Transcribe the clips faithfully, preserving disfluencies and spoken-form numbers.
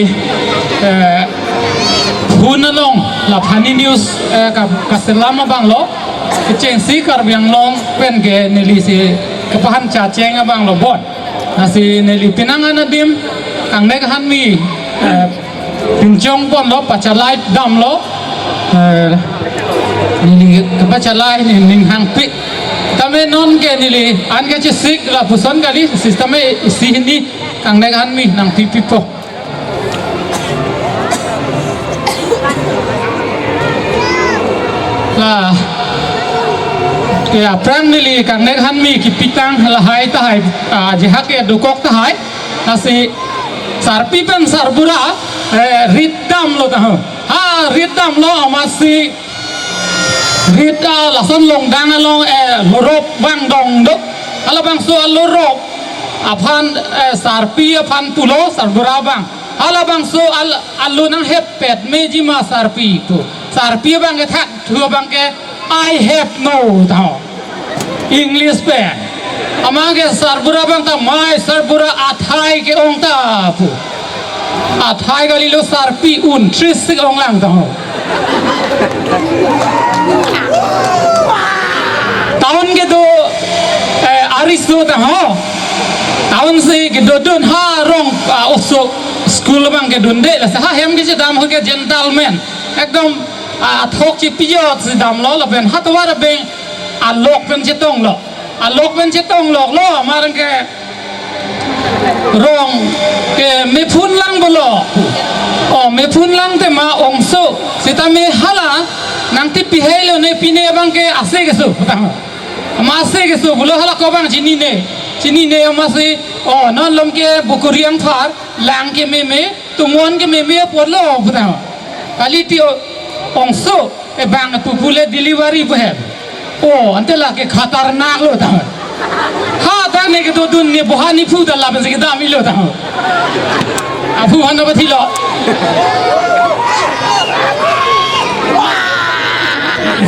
eh, phone along la Phani News, eh, ka, kaselam abanglo, kechengsi Karbi Anglong pen ke neli si kepahan chacheng abanglo bon. Lasi neli penang an adim kangnek hanmi, eh, pinchong ponlo, pachalai damlo, eh, neli kepachalai ni ning hangpi. Tame non ke neli an kachesik lapuson kali, sitame isi hini kangnek hanmi nangpipipo. La, ya, aphrang neli kangnek hanmi kipitang lahai tahai, ah, jehak ya dokok tahai, lasi sarpi pen sarbura, eh, rit damlo taho. Ha, rit damlo amatsi rit, ah, lason longdang along, eh, lorop bang dong dok. Halabangso alorop aphan, eh, sarpi aphan pulo sarbura abang. Halabangso al-, alo nanghepet meji ma sarpi pu. Sarpi abang ke thak thu abang ke, "I have no," taho. English pen. Amat ke sarbura abang ta, "My sarbura, athai ke-ong ta," pu. Athai kalilo sarpi, un tris sik ong lang taho. Town kedo, eh, aris do taho. Town si kedodun ha rong, ah, oso school abang kedunde, lasi ha hem kechedam ke gentleman. Ekdom, ah, athok chepijot si damlo lapen ha tovar abeng alok pen chetonglo. Alok pen chetongloklo, amat ke rong ke mephun lang pulo. O, mephun lang tema ongso. Sitame hala nangtipi helo ne pine abang ke ase keso. Amat ase keso pulo, hala ko abang chinine. Chinine amatsi, o, non lom ke bukuri angthar, lang ke meme, tumon ke meme pulo puta. Kali ti o-, ongso, e bang pupule delivery pu he. O, ante lake khatarnak lo ta. Ha, ta ne kedodun ne bohani phu ta lapen si kedam ilo ta. Aphu han na pathilo.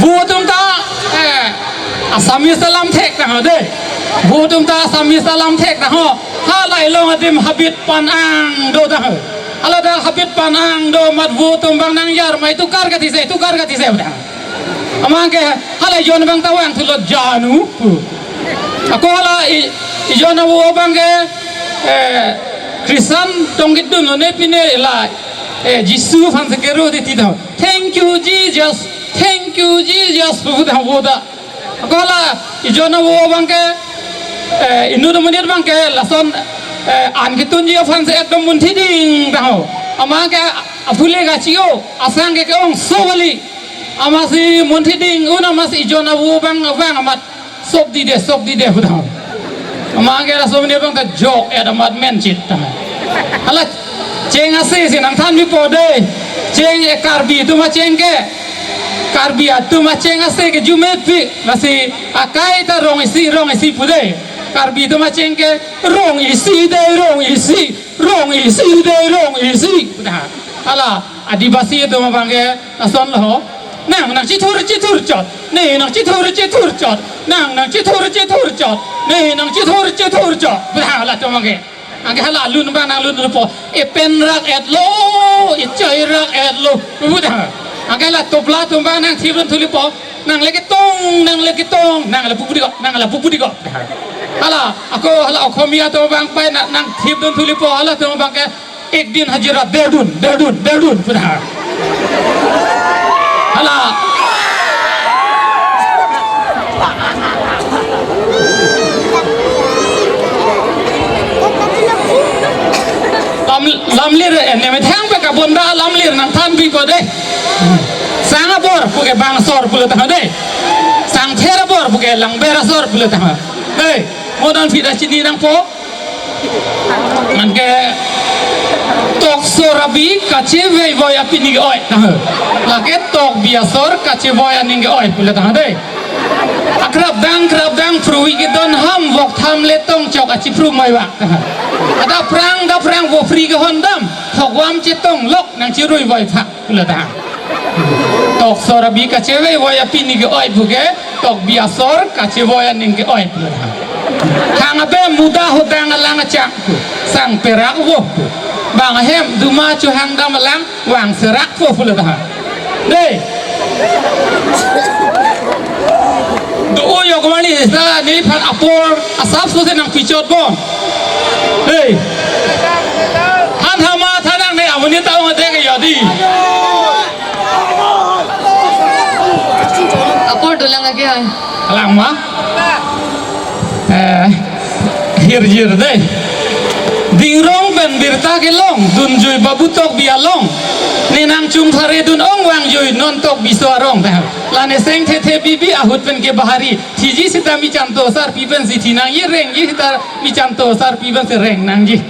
Vo atum ta, eh, Assamese ta lamthek taho de. Vo atum ta Assamese ta lamthek taho. Halai along adim habit pan-ang do taho. Hala ta habit pan-ang do amat vo atum abang nang yar mai tukar kati se, tukar kati se udah. Amat ke hala ejon abang ta vangthulo janu. Ako hala e-, ejon avo abang ke, eh, Christian tong kedunlo ne pine la, eh, Jisu aphan si kero de ti taho. "Thank you, Jesus. Thank you, Jesus," pu taho vo ta. Ako hala ejon avo abang ke, eh, inut amonit abang ke lason, eh, an ketunji aphan si ekdom munthi ding taho. Amat ke apule kachi-o, asang ke ke-ongso kali. Amatsi munthi ding un amatsi ejon avo abang, abang amat sop dide, sop dide pu taho. Amat ke laso amonit abang ta jok-et amat menchit taho. Hala cheng ase si nangthan pipo de. Cheng e Karbi atum acheng ke. Karbi atum acheng ase ke jume pi. Lasi akai ta rong isi, rong isi pu de. Karbi atum acheng ke rong isi de, rong isi, rong isi de, rong isi. Pu taho. Hala Adivasi atum abang ke lason lo. Nang nangchethur chethur chot. Ne nangchethur chethur chot. Nang nangchethur chethur chot. Ne nangchethur chethur chot. Pu taho latum abang ke. Anke hala alun abang nanglun thupo, "Epen rak-etlo, echoi rak-etlo," pu taho. Anke la topla atum abang nangthipdun thulipo, "Nang le ketong, nang le ketong, nang le pupu diko, nang le pupu diko." Hala, ako hala Oxomiya atum abang pai nang, nangthipdun thulipo, halatum abang ke, "Ek din hajira, der dun, der dun, der dun," pu taho. Hala. Lam, lamlir, eh, ne methang pe kabonda lamlir nangthan pipo de. Sang abor pu ke bang asor pulo taho de. Sang ther abor pu ke langber asor pulo taho. Hei, mo non phi ta chini nangpo. Anke toksor abi kachevoivoi apini ke-oi taho. Lake tokbi asor kachevoi aning ke-oi pulo taho de. Akrapdang krapdang pruvi kedon ham vok tham le tongchok achipru mai vak taho. Ada prang da prang vo pri kehondam, thokvam chetonglok nangchiruivoi phak pulo taho. Toksor abi kachevoivoi apini ke-oi pu ke, tokbi asor kachevoi aning ke-oi pu taho. Thang abe muda hodang alang achak pu, sang perak vo pu. Bang ahem duma chuhang dam alang vang serak po pulo ta. Dei. Do-o yok mani sa neliphan apor asapso si nangpichot bon. Dei. Han hama thanang ne amuni ta ong dei ke yodi. Apor dolang lagi hai. Alang ma? Eh, hirjir dei. Dingrong pen birta kelong, dunjui babu tok bi along. Ne nangchung thare dun ong vangjui non tok biso arong. La ne seng thethe bibi ahut pen ke bahari. Thiji sita mi chamto sarpi pensi thi nangji, rengji sita mi chamto sarpi pensi reng nangji.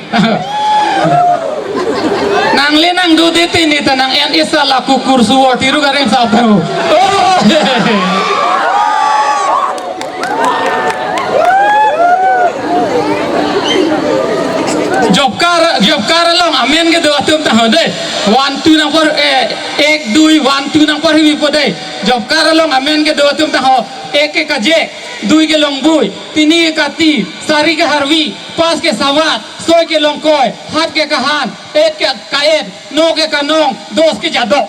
Nangle nangdo dete ne ta nang-en esa la kukur suwor tiru kareng sap tho. Oh! Job card, job card along amen kedo atum ta ho dei. One, two nangpor, eh, ek, dui, one, two nangpor hibi po dei. Job card along amen kedo atum ta ho. Ek ke kajek, dui ke longbui, tini ke kati, sari ke harvi, pas ke savat, soi ke longkoi, hat ke kahan, et ke ka-et, no ke kanong, dos ke jadok.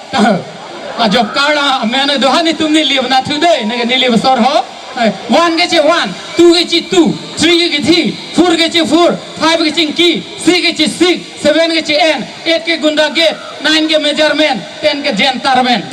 A job card amen do han itum neli bana thu dei, ne neli basor ho. Eh, one ke che one, two ke che two, three ke che three, four ke che four, five ke che ki, six ke che six, seven ke che en, eight ke gunda gate, nine ke measurement, ten ke gentleman.